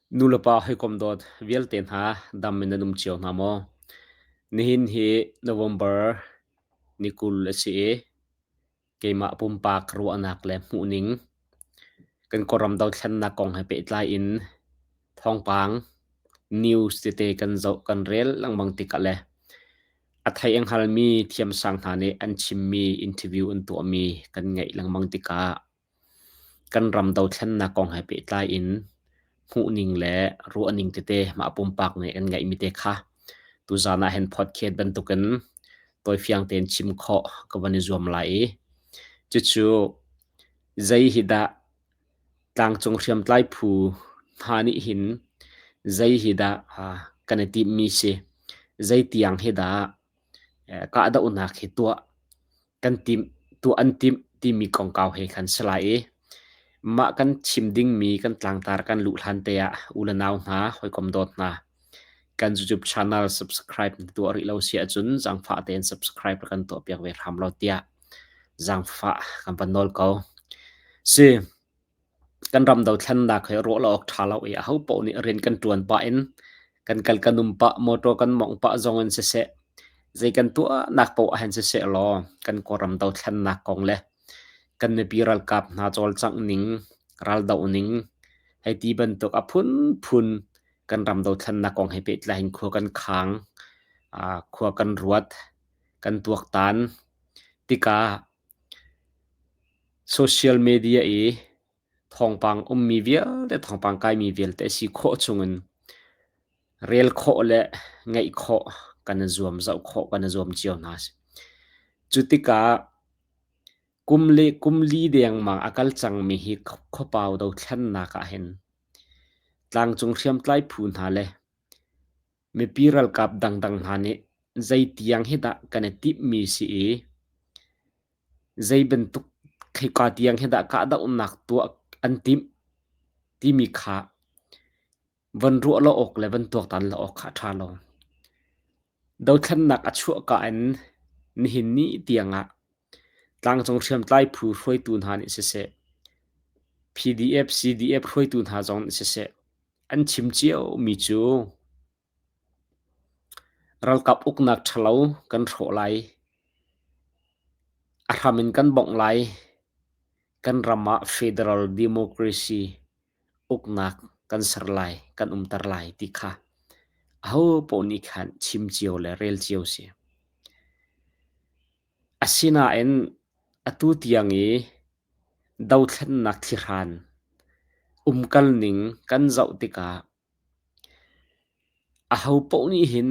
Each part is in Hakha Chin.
Nulepa hawikom dawt vialte hna dam in nan um cio hna maw? Nihin hi November ni 20 a si i keimah pumpak ruahnak le hmuhning kan Kawlram dothlennak kong he pehtlai in thawngpang news tete kan zoh kan rel lengmang tikah le a thei a hngalmi thiamsang hna nih an chimmi interview an tuahmi kan ngaih lengmang tikah Kan ram dothlennak kong he pehtlai in hmuhning le ruahning tete mah pumpak nih kan ngeihmi te kha tuzaan ah hin podcast bantukin tawifiang tein chim khawh ka van i zuam lai i cucu zei hi dah tlangcung hriamtlai phu hna nih hin zei hi dah kan i timhmi si, zei tiang hi dah kahdohnak hi tuah kan timh, tuah an timh timi kongkau he khan si lai i mah kan chim dingmi kan tlangtar kan luh hlan te ah u le nau hna, hawikom dawt hna, kan YouTube channel subscribe na tuah rih lo si ahcun zaangfah tein subscribe kan tuah piak ve hram lo tiah zaangfah kan van nawl ko. Si, Kan ram dothlennak hi ruah lo awk ṭha lo i ahopaoh nih rian kan ṭuan pah in kan kal kan um pah, motor kan mawngh pah zong in siseh, zei kan tuahnak paoh ahhin siseh law kan Kawlram dothlennak kong le kan mipi ralkap hna cawlcangh ning, raldoh ning hei ti bantuk a phunphun kan ram dothlennak kong he pehtlai in khua kan khang, khua kan ruat, kan tuaktan tikah Social media i thawngpang ummi vialte, thawngpang kaimi vialte si khawh chungin rel khawh le ngaih khawh kan i zuam, zoh khawh kan i zuam cio hna. Cu tikah kum le kum li dengmang a kal cangmi hi khuapau dothlennak ah hin tlangcung hriamtlai phu hna le Mipi ralkap dangdang hna nih zeitiang hi dah kan i timhmi si i zeibantuk khika tiang hi dah kahdohnak tuah an timh timi kha von ruah lo awk le von tuaktan lo awk kha a ṭha lo. Dothlennak a chuahka in nihin ni tiangah tlangcung hriamtlai phu hruaitu hna nih siseh, PDF, CDF hruaitu hna zong nih siseh, An chim ciomi cu ralkap uknak ṭhalo kan hrawh lai, a hram in kan bongh lai, kan ram ah federal democracy uknak kan ser lai, kan umter lai ti kha ahopaoh nih khan chim cio le rel cio si. Asinain atu tiang i Dothlennak thlihran umkalning kan zoh tikah ahopaoh nih hin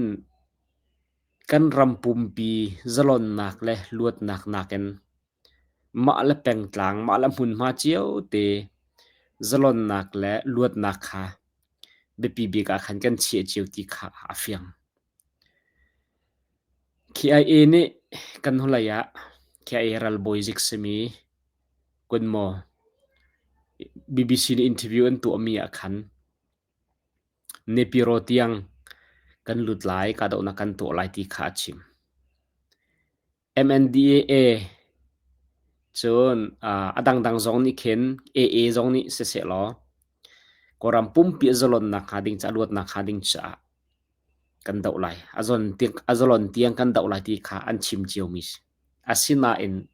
kan ram pumpi zalonnak le luatnak nakin mah le pengtlang, mah le hmunhma ciote zalonnak le luatnak kha biapi bik ah khan kan chiah cio ti kha a fiang. KIA nih kan hnulei ah KIA ralbawi zik simi kun maw BBC nih interview an tuahmi ah khan Nepiro tiang kan lut lai, kahdohnak kan tuah lai ti kha a chim. MNDAA cun a dangdang zong nih khin AA zong nih siseh law Kawlram pumpi a zalonnak hnga ding caah luatnak hnga ding caah kan doh lai. A zalon tiang kan doh lai ti kha an chim ciomi si. Asinain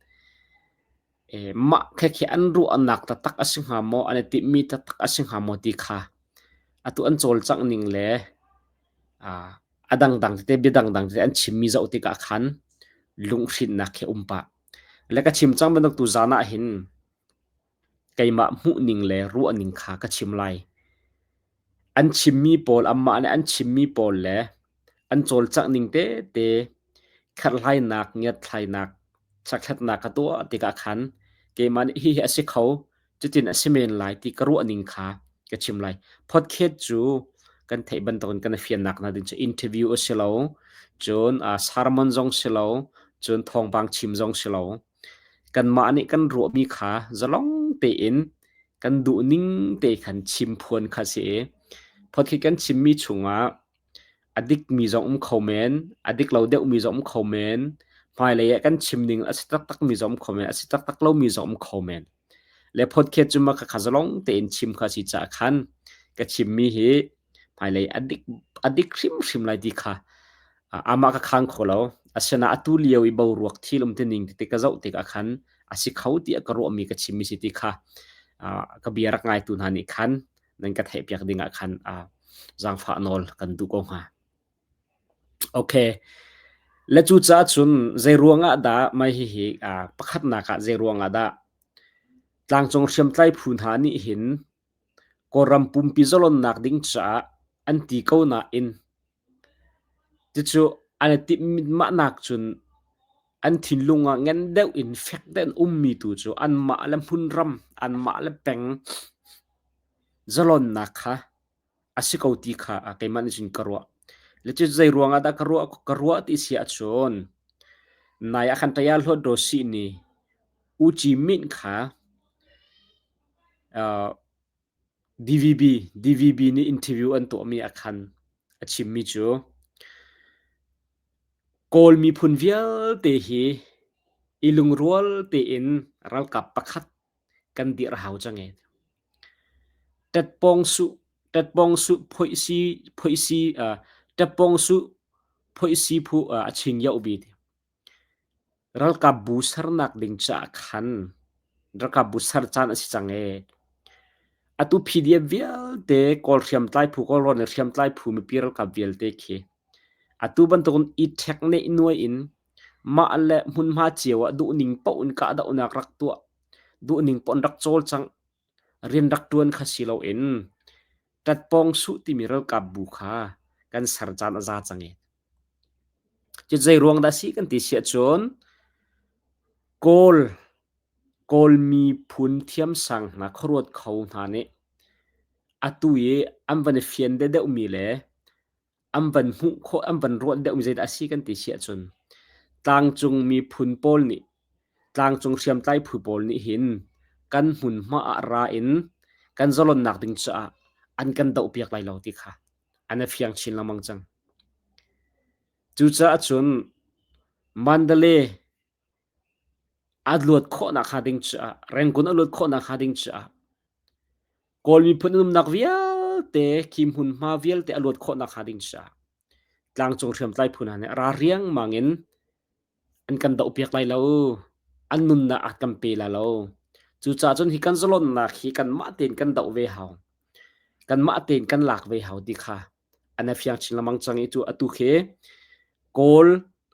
mah khekhe an ruahnak taktak a si hnga maw, an i timhmi taktak a si hnga maw ti kha atu an cawlcangh ning le a dangdang tete bia dangdang tete an chimmi zoh tikah khan lunghrinnak khi um pah. Le ka chim cang bantuk tu zan ah hin keimah hmuhning le ruahning kha ka chim lai. An chimmi pawl anmah nih an chimmi pawl le an cawlcangh ning tete kherhhlainak, ngiatthlainak, chakthlatnak ka tuah tikah khan keimah nih hihi a si kho, cutin a si men lai ti ka ruahning kha ka chim lai. Podcast cu kan theih bantukin kan i fiannak hna ding cu interview a si lo, cun sermon zong si lo, cun thawngpang chim zong si lo. Kanmah nih kan ruahmi kha zalong tein kan duhning te khan chim phuan kha si i podcast kan chimmi chungah a dikmi zong um kho men, a dik lo deuhmi zong um kho men, hmailei ah kan chim ning a si taktakmi zong um kho men, a si taktak lomi zong um kho men. Le podcast cu mah khakha zalong tein chim kha si caah khan Ka chimmi hi hmailei a dik a dik hrimhrim lai ti kha amah ka khang kho lo. Asinain atu lio i boruak thil um tining tete ka zoh tikah khan a si kho tiah ka ruahmi ka chimmi si ti kha ka bia rak ngaitu hna nih khan nan ka theihpiak ding ah khan zaangfah nawl kan duh ko hnga. Okay. Le cucaah cun zei ruangah dah mah hihi pakhatnak ah zei ruangah dah tlangcung hriamtlai phu hna nih hin Kawlram pumpi zalonnak ding caah an ti ko nain cucu an i timh mahnak cun an thinlung ah ngen deuh in fek deuh in ummi tu cu anmah le hmunram, anmah le peng zalonnak kha a si ko ti kha keimah nih cun ka ruah. Le cu zei ruangah dah ka ruah ka ruah ti si ahcun nai ah khan taya hlawt ro sih ni U Ci Minh kha DVB DVB nih interview an tuahmi ah khan a chimmi cu Kawl miphun vialte hi i lungrual tein ralkap pakhat kan dirh a hau cang ee. Ṭetpawng suh ṭetpawng suh phoihsi phoihsi ṭetpawng suh phoihsi phu a ching yoh bi. Ralkap bu sernak ding caah khan ralkap bu ser caan a si cang ee. Atu PDF vialte Kawl hriamtlai phu Kawlrawn i hriamtlai phu mipi ralkap vialte khi atu bantukin i ṭhek neihnuai in mah le hmunhma cio ah duhning paoh in kahdohnak rak tuah, duhning paoh in rak cawlcangh, rian rak ṭuan kha si loin ṭatpawng suh timi ralkap bu kha kan ser caan a za cang ee. Cu zei ruang dah si kan ti si ahcun Kawl Kawl miphun thiamsang hna khuaruat kho hna nih atu i an van i fian deuhdeuhmi le an van hmuh khawh an van ruah deuhmi zeidah a si kan ti si ahcun tlangcung miphun pawl nih tlangcung hriamtlai phu pawl nih hin kan hmunhma ah ra in kan zalonnak ding caah an kan dohpiak lai lo ti kha an i fiang chin lengmang cang. Cucaah cun Mandalay a luat khawhnak hnga ding caah Rangoon a luat khawhnak hnga ding caah Kawl miphun an umnak vialte khi hmunhma vialte a luat khawhnak hnga ding caah tlangcung hriamtlai phu hna nih ra riangmang in an kan dohpiak lai lo. An nunnak a kan pe lai lo. Cucaah cun hi kan zalonnak hi kanmah tein kan doh ve hau. Kanmah tein kan lak ve hau ti kha an i fiang chin lengmang cang i cu atu khi Kawl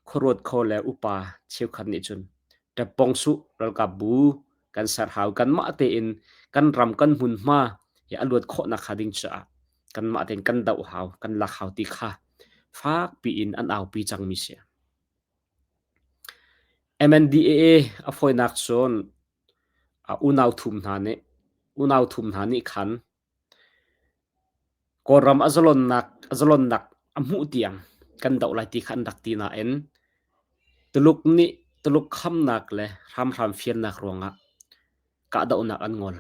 khuaruat kho le upa cheukhat nih cun ṭeppong suh ralkap bu kan ser hau kanmah tein kan ram kan hmunhma hi a luat khawhnak hnga ding caah kanmah tein kan doh hau kan lak hau ti kha fak piin an aupi cangmi si. MNDAA a fawinak cun unau thum hna nih unau thum hna nih khan Kawlram a zalonnak a zalonnak a hmuh tiang kan doh lai ti kha an rak ti nain Tuluk nih Tuluk khamnak le hramhram fiannak ruangah kahdohnak an ngol.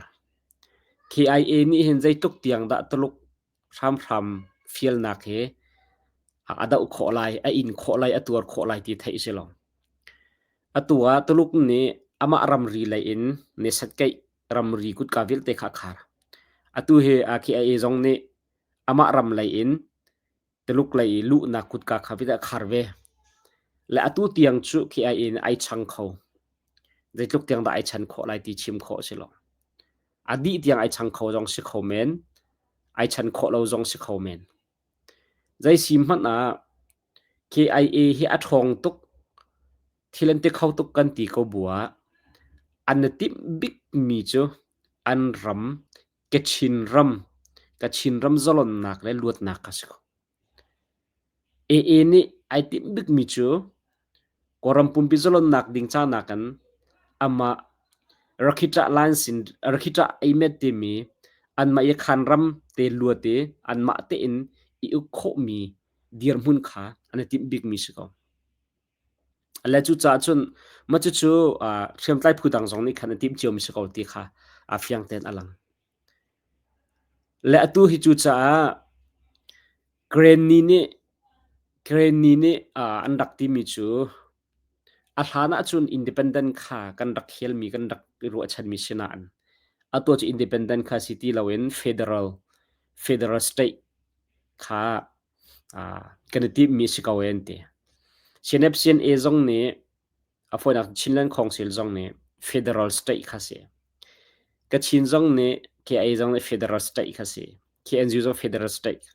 KIA nih hin zeitluk tiang dah Tuluk hramhram fialnak hi a doh khawh lai, a in khawh lai, a tuar khawh lai ti theih a si lo. Atu ah Tuluk nih amah ramri lei in nesatkeih ramri kutka vialte kha a khar. Atu hi KIA zong nih amah ram lei in Tuluk lei i luhnak kutka kha vialte a khar ve. Le atu tiang cu KIA nih ai chang kho. Zeitluk tiang dah ai chan khawh lai ti chim khawh a si lo. A dih tiang ai chang kho zong si kho men, ai chan khawh lo zong si kho men. Zei si hmanh ah KIA hi a ṭhawng tuk, thil an ti kho tuk kan ti ko bu ah an i timh bikmi cu an ram Kachin ram, Kachin ram zalonnak le luatnak kha si ko. AA nih ai timh bikmi cu Kawlram pumpi zalonnak ding ca nakin amah Rakhita Line sin Rakhita Eimet timi anmah i khan ram te luat i anmah tein i uk khawhmi dirhmun kha an i timh bikmi si ko. Le cucaah cun mah cucu hriamtlai phu dang zong nih khan an timh ciomi si ko ti kha a fiang tein a lang. Le atu hi cucaah Granny nih Granny nih an rak timi cu a hlan ahcun independent kha kan rak helmi kan rak i ruahchanmi si nain atu cu independent kha si ti loin federal. Federal State kha kan i timhmi si ko e an ti. CNF CNA zong nih a fawinak Chinland Council zong nih Federal State kha si. Kachin zong nih KIA zong nih Federal State kha si. KNU zong Federal State.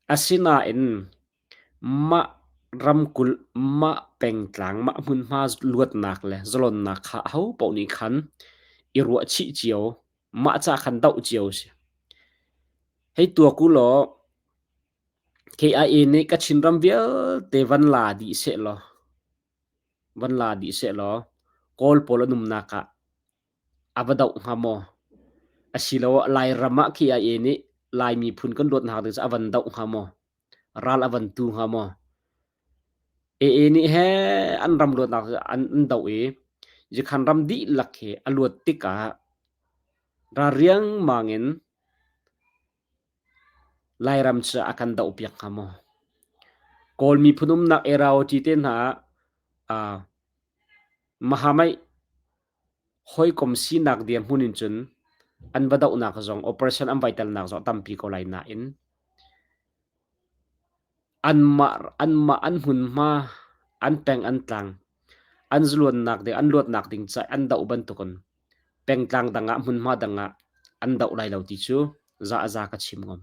Asinain mah ramkulh, mah pengtlang, mah hmunhma luatnak le zalonnak kha ahopaoh nih khan i ruahchih cio, mah ca khan doh cio a si. Hei tuak u law KIA nih Kachin ram vialte van la dih sehlaw, van la dih sehlaw Kawl pawl an umnak ah a va doh hnga maw? Asiloah Lairam ah KIA nih Lai miphun kan luatnak ding cu a van doh hnga maw? Ral a van tu hnga maw? AA nih he an ram luatnak cu an doh i Yikhan ram dihlak hi a luat tikah ral riangmang in Lairam cu a kan dohpiak hnga maw? Kawl miphun umnak Eraoti te hna ah Mahamaih Hawikom sinak dirhmun in cun an va dohnak zong operation an vai telnak zong a tampi ko lai nain anmah anmah an hmunhma an peng an tlang an zaluannak ding an luatnak ding ca an doh bantukin pengtlang dang ah hmunhma dang ah an doh lai lo ti cu za a za ka chim ngam.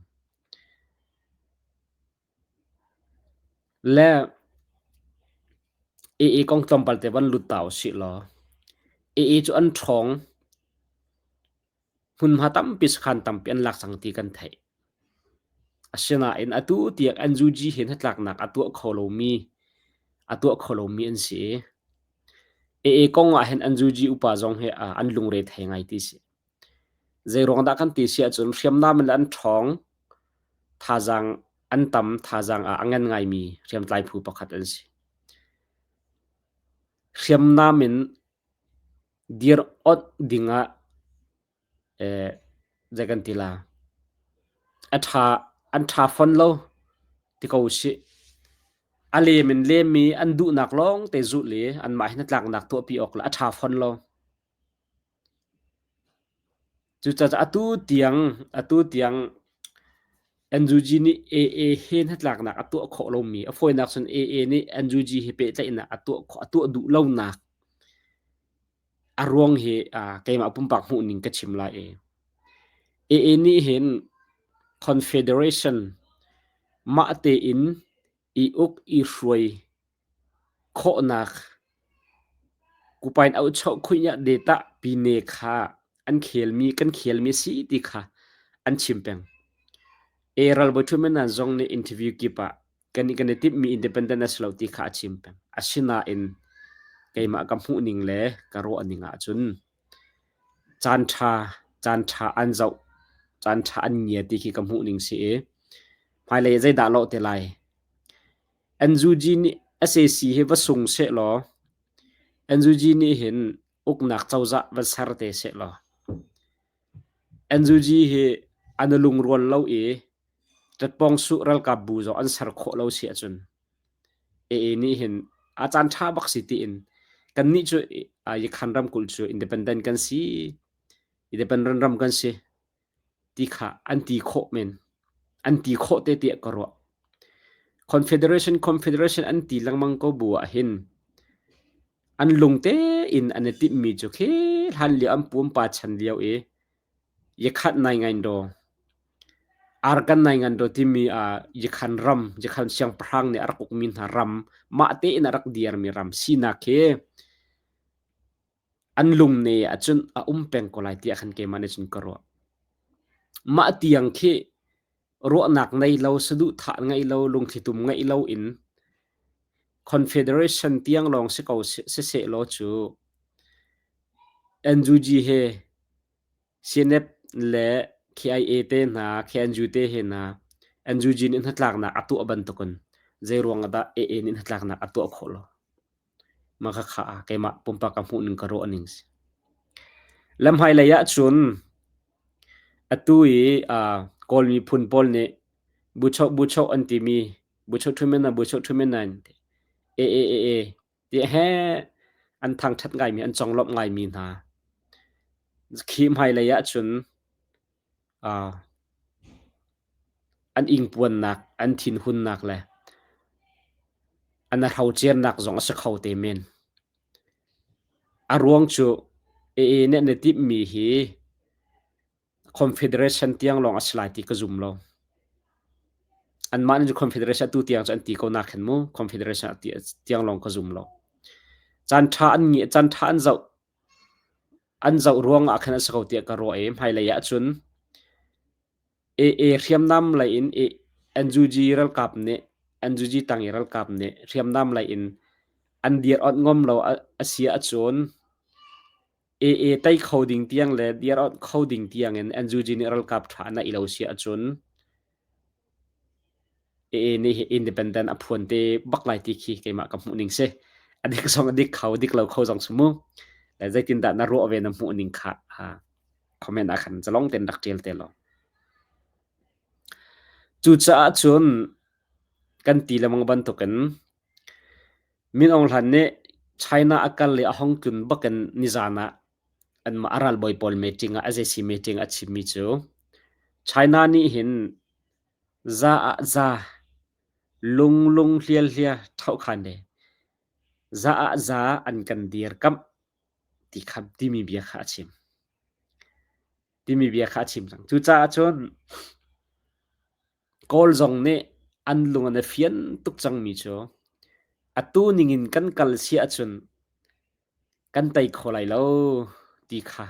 Le AA kong tlawmpal te van lut ta usih law AA cu an ṭhawng. Hmunhma tampi sakhan tampi an lak cang ti kan theih. Asinain atu tiang NUG he hnatlaknak a tuah kho lomi a tuah kho lomi an si i AA kong ah hin NUG upa zong hi an lungre thei ngai ti si. Zeiruang dah kan ti si ahcun hriamnam in an ṭhawng, thazaang an tam, thazaang ah a ngan ngaimi hriamtlai phu pakhat an si. Hriamnam in dir awnh dingah eh, zei kan ti la, a ṭha, an ṭha fon lo ti ko usih. A lem in lemmi an duhnak lawng te zulh i anmah hi hnatlaknak tuahpi awk le a ṭha fon lo. Cucaah atu tiang NUG nih AA he hnatlaknak a tuah khawh lomi, a fawinak cun AA nih NUG he pehtlaihnak a tuah khawh, a tuah duh lonak a ruang hi keimah pumpak hmuhning ka chim lai i AA nih hin Confederation mah tein i uk i hruai khawhnak kupain auhchoh khuinya data pine kha an khelmi kan khelmi a si ti kha an chim peng. E ralbawi Ṭhumenan zong nih interview kip ah kan i kan i timhmi independent a si lo ti kha a chim peng. Asinain keimah ka hmuhning le ka ruahning ahcun caan ṭha caan ṭha an zoh caan ṭha an ngia ti khi ka hmuhning si i hmailei zeidah lawh te lai NUG nih sac hi va sung sehlaw NUG nih hin uknak cozah van ser te sehlaw NUG hi an i lungrual lo i ṭatpawngsuh ralkap bu zong an ser khawh lo si ahcun AA nih hin a caan ṭha bak si tiin kannih cu Yakhan ramkulh cu independent kan si, independent ram kan si ti kha an ti khawh men. An ti khawh te tiah ka ruah. Confederation Confederation an ti lengmang ko bu ah hin an lung tein an i timhmi cu khi hlan lio an pumpa chan lio i Yakhat nai ngain daw Arkan nai ngan daw timi Yakhan ram Yakhan siangpahrang nih a rak ukmi hna ram mah tein a rak dirmi ram sinak hi An lungne ahcun a um peng ko lai tiah khan keimah nih cun ka ruah. Mah tiang khi ruahnak ngei lo, saduhthah ngei lo, lungthlitum ngei lo in Confederation tiang lawng si ko siseh law cu NUG he CNF le KIA te hna, KNU te he hna NUG nih hnatlaknak a tuah bantukin zeiruang ah dah AA nih hnatlaknak a tuah khawh lo? Mah khakha ah keimah pumpak ka hmuhning ka ruah ning si. Lamhmailei ahcun atu i Kawl miphun pawl nih buchoh buchoh an timi buchoh ṭhumen ah buchoh ṭhumen ah e e e e ti he an thangṭhat ngaimi an conglawmh ngaimi hna. Khi hmailei ahcun. An ingpuannak, an thinhunnak le an hrocernak zong a si kho te men. A ruang cu AA nih an i timhmi hi Confederation tiang lawng a si lai ti ka zum lo. Anmah nih Confederation atu tiang cu an ti ko nak khin mu. Confederation tiang lawng ka zum lo. Caan ṭha an ngi, caan ṭha an zoh an zoh ruang ah khan a si ko tiah ka ruah i hmailei ah cun AA hriamnam lei in NUG ralkap nih NUG tang i ralkap nih hriamnam lei in an dir awnh ngam lo a si ahcun AA tei kho ding tiang le dir awnh kho ding tiang in NUG nih ralkap ṭha a neih lo si ahcun AA nih hi independent a phuan te bak lai ti khi keimah ka hmuh ning si. A dik zong a dik kho, dik lo kho zong si mu. Le zeitindah na ruah ve na hmuh ning kha comment ah khan zalong tein rak ṭial te law. Cucaah cun kan ti lengmang bantukin Min Aung Hlaing nih China a kal i a hong tlun bakin nizan ah anmah a ralbawi pawl meeting ah SAC meeting a chimmi cu China nih hin za ah za lunglung hlialhlia ṭhohkhan le za ah za an kan dirkamh ti kha timi bia kha a chim. Timi bia kha a chim cang. Cucaah cun Kawl zong nih an lung an i fian tuk cangmi cu atu ningin kan kal si ahcun kan tei kho lai lo ti kha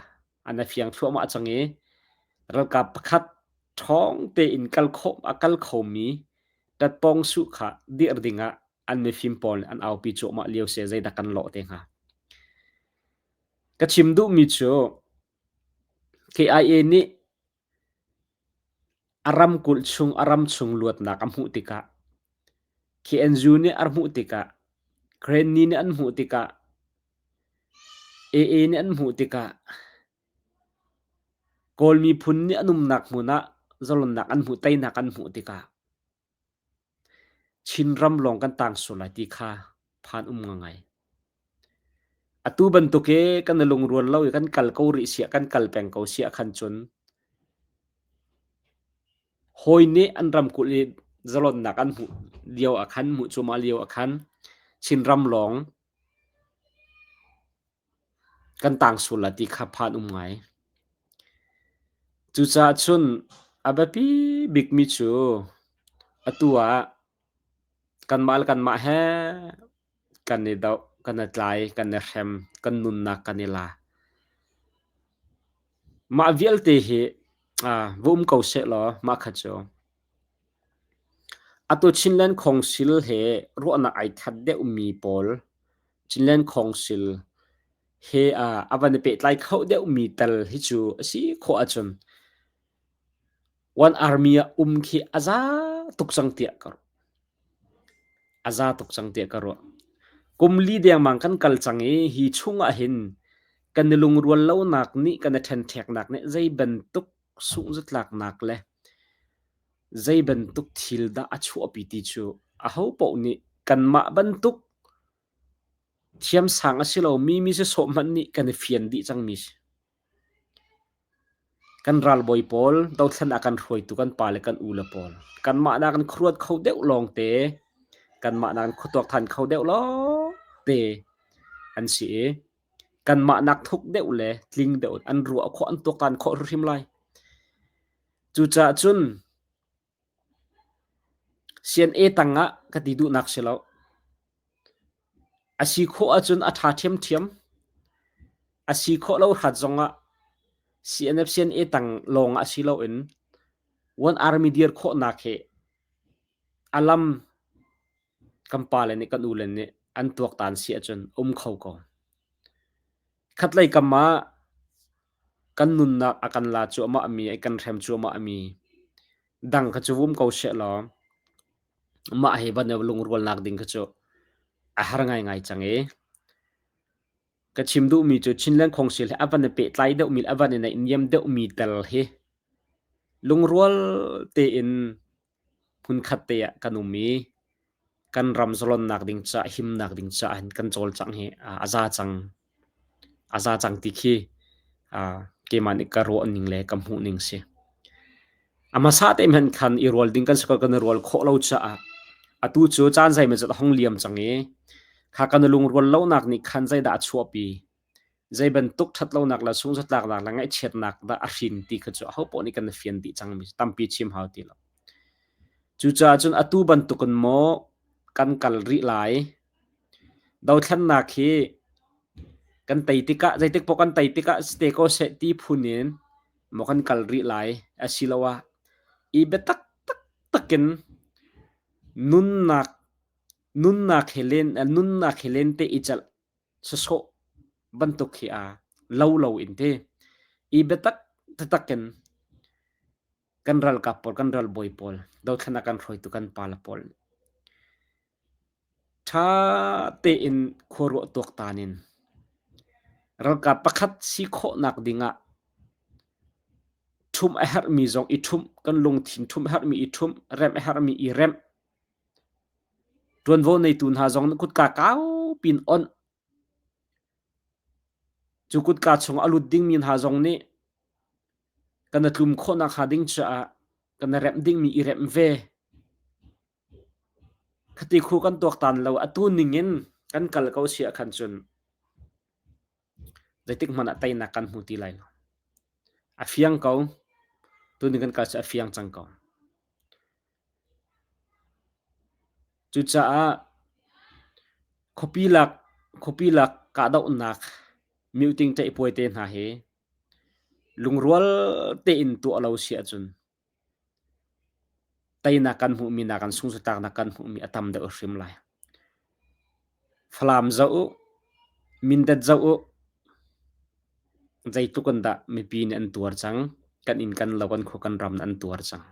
an i fiang thluahmah cang i ralkap pakhat ṭhawng tein kal khawh a kal khomi ṭatpawng suh kha dirh dingah an mifim pawl nih an aupi cuahmah lio si zeidah kan lawh te hnga. Ka chim duhmi cu KIA nih A ramkulh chung a ram chung luatnak a hmuh tikah KNU nih a hmuh tikah Granny nih an hmuh tikah AA nih an hmuh tikah Kawl miphun nih an umnak hmun ah zalonnak an hmuh teinak an hmuh tikah Chinram lawng kan tang sual lai ti kha phan um ngai. Atu bantuk i kan i lungrual lo i kan kal ko rih siah kan kal peng ko siah khan cun hawi nih an ramkulh i zalonnak an hmuh lio ah khan hmuh cuahmah lio ah khan Chinram lawng kan tang sual lai ti kha phan um ngai. Cucaah cun a biapi bikmi cu atu ah kanmah le kanmah he kan i doh, kan i tlai, kan i hrem, kan nunnak kan i la. Mah vialte hi va um ko sehlaw mah kha cu atu Chinland Council he ruahnak ai that deuhmi pawl Chinland Council he a van i pehtlai kho deuhmi tal hi cu a si khawh ahcun One Army ah um khi a za tuk cang tiah ka ruah. A za tuk cang tiah ka ruah. Kum li dengmang kan kal cang i hi chung ah hin kan i lungrual lonak nih kan i ṭhenṭheknak nih zei bantuk sungzatlaknak le zei bantuk thil dah a chuahpi ti cu ahopaoh nih kanmah bantuk thiamsang a si lomi mi sisawh hmanh nih kan i fian dih cangmi si. Kan ralbawi pawl, dothlen a kan hruaitu kan pale kan ule pawl, kanmah nakin khuaruat kho deuh lawngte, kanmah nakin khuatuak than kho deuh lawngte an si i kanmah nak thuk deuh le tling deuh an ruah khawh an tuaktan khawh hrimhrim lai. Cucaah cun CNA tangah ka ti duhnak si lo. A si khawh ahcun a ṭha ṭhiamṭhiam. A si khawh lo hrat zongah CNF CNA tang lawng ah si loin One Army dir khawhnak hi a lam kan pale nih kan ule nih an tuaktan si ahcun um kho ko. Khatlei kam ah kan nunnak a kan la cuahmah mi, a kan hrem cuahmah mi dang kha cu vum ko seh law mah hi van lungrualnak ding kha cu a har ngaingai cang i ka chim duhmi cu Chinland Council he a van i pehtlai deuhmi le a van i naihniam deuhmi tel hi lungrual tein hmunkhat te ah kan um i kan ram zalonnak ding caah himnak ding caah hin kan cawlcangh hi a za cang. A za cang ti khi keimah nih ka ruah ning le ka hmuh ning si. A hmasa te hmanh khan i rual ding kan si ko kan i rual khawh lo caah atu cu caan zeimawzat a hung liam cang i kha kan i lungrual lonak nih khan zeidah a chuahpi, zei bantuk ṭhatlonak le sungzatlaknak le ngaihchiatnak dah a hrin ti kha cu ahopaoh nih kan i fian dih cangmi tampi chim hau ti lo. Cucaah cun atu bantukin maw kan kal rih lai? Dothlennak hi kan tei tikah zeitik paoh kan tei tikah si te ko seh ti phun in maw kan kal rih lai asiloah i biatak taktak in nunnak nunnak he len nunnak he lente i celh sawsawh bantuk hi a lo lo in ti i biatak taktak in kan ralkap pawl kan ralbawi pawl dothlennak kan hruaitu kan pale pawl Ṭha tein khuaruah tuaktan in ralkap pakhat si khawhnak dingah ṭhumh a herhmi zong i ṭhumh, kan lungthin ṭhumh a herhmi i ṭhumh, remh a herhmi i remh. Ṭuanvo neitu hna zong nih kutka kaupi in onh. Cu kutka chung a lut dingmi hna zong nih kan i tlum khawhnak hnga ding caah kan i remh dingmi i remh ve. Khati khu kan tuaktan lo atu ning in kan kal ko si ahkhan cun zeitik hmanh ah teinak kan hmu ti lai lo. A fiang ko. Tuni kan kal cu a fiang cang ko. Cucaah khuapi lak khuapi lak kahdohnak mioting ṭaihpuai te hna hi lungrual tein tuah lo si ahcun Teinak kan hmuhmi nakin sungzatlaknak kan hmuhmi a tam deuh hrim lai. Falam zoh u, Mindat zoh u, zeitluk in dah mipi nih an tuar cang. Kan inn kan lo kan khua kan ram an tuar cang.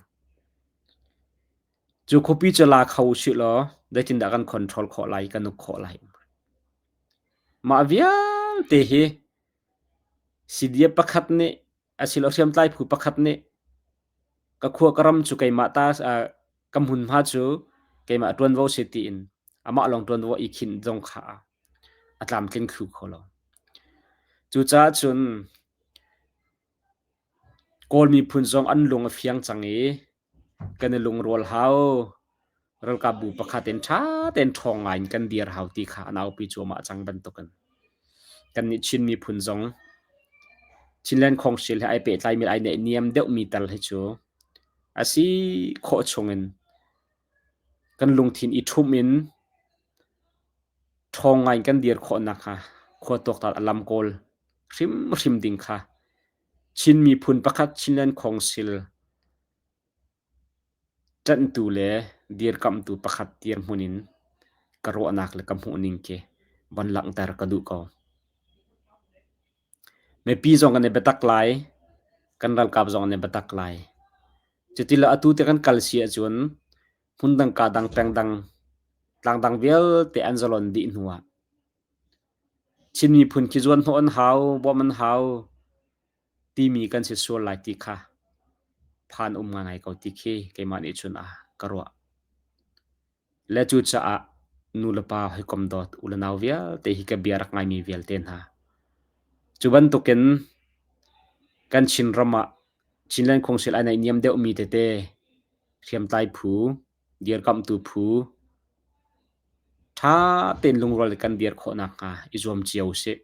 Cu khuapi cu la kho usih law zeitindah kan control khawh lai, kan uk khawh lai. Mah vialte hi CDF pakhat nih asilo hriamtlai phu pakhat nih ka khua ka ram cu keimah ta ka hmunhma cu keimah ṭuanvo si tiin amah lawng ṭuanvo i khinh zong kha a tlamtling thlu kho lo. Cucaah cun Kawl miphun zong an lung a fiang cang i kan i lungrual hau. Ralkapbu pakhat in ṭha tein ṭhawng ngai in kan dir hau ti kha an aupi cuahmah cang bantukin kannih Chin miphun zong Chinland Council he ai pehtlaimi ai naihniam deuhmi tal hi cu a si khawh chungin kan lungthin i ṭhumh in ṭhawng ngai in kan dir khawh nakhnga khua tuaktan a lam kawl hrimhrim ding kha Chin miphun pakhat Chinland Council Ṭanhtu le dirkamhtu pakhat dirhmun in ka ruahnak le ka hmuhning khi von langhter ka duh ko. Mipi zong kan i biatak lai, kan ralkap zong an i biatak lai. Cuti le atu te kan kal si ahcun hmundang kaa dang peng dang tlang dang vialte an zalon dih hnu ah Chin miphun khi zuan hnawh an hau, bawmh an hau, timi kan si sual lai ti kha phan um ngaingai ko ti khi keimah nih cun a ka ruah. Le cucaah nu le pa hawikom dawt u le nau vialte hi ka bia rak ngaimi vialte hna. Cu bantukin kan Chinram ah Chinland Council ai naihniam deuhmi tete hriamtlai phu, dirkamhtu phu ṭha tein lungrual in kan dir khawh nakhnga i zuam cio usih.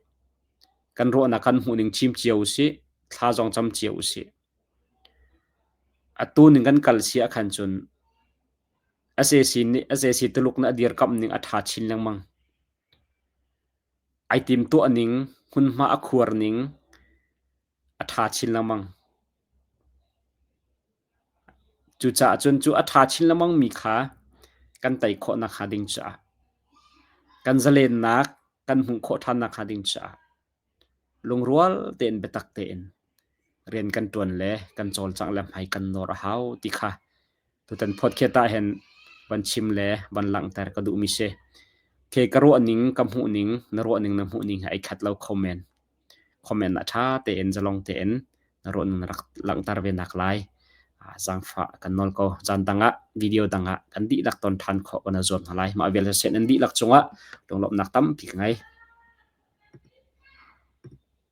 Kan ruahnak kan hmuhning chim cio usih, thla zong cam cio usih. Atu ning kan kal si ahkhan cun sac nih sac Tuluk nih a dirkamh ning a ṭha chin lengmang. Ai timtuah ning, hmunhma a khuar ning a ṭha chin lengmang. Cucaah cun cu a ṭha chin lengmangmi kha kan tei khawh nakhnga ding caah kan zalennak kan hmuh khawh ṭhan nakhnga ding caah lungrual tein biatak tein rian kan ṭuan le kan cawlcangh le hmai kan nawr a hau ti kha tutan podcast ah hin van chim le van langhter ka duhmi si. Ke ka ruahning ka hmuhning na ruahning na hmuhning he ai khat lo kho men. Comment ah ṭha tein zalong tein na ruahning na rak langhter ve nak lai. Zaangfah kan nawl ko. Caan dang ah video dang ah kan dihlak ton ṭhan khawh kan zuam hna lai. Mah vialte seh nan dihlak cungah lunglawmhnak tampi ka ngei.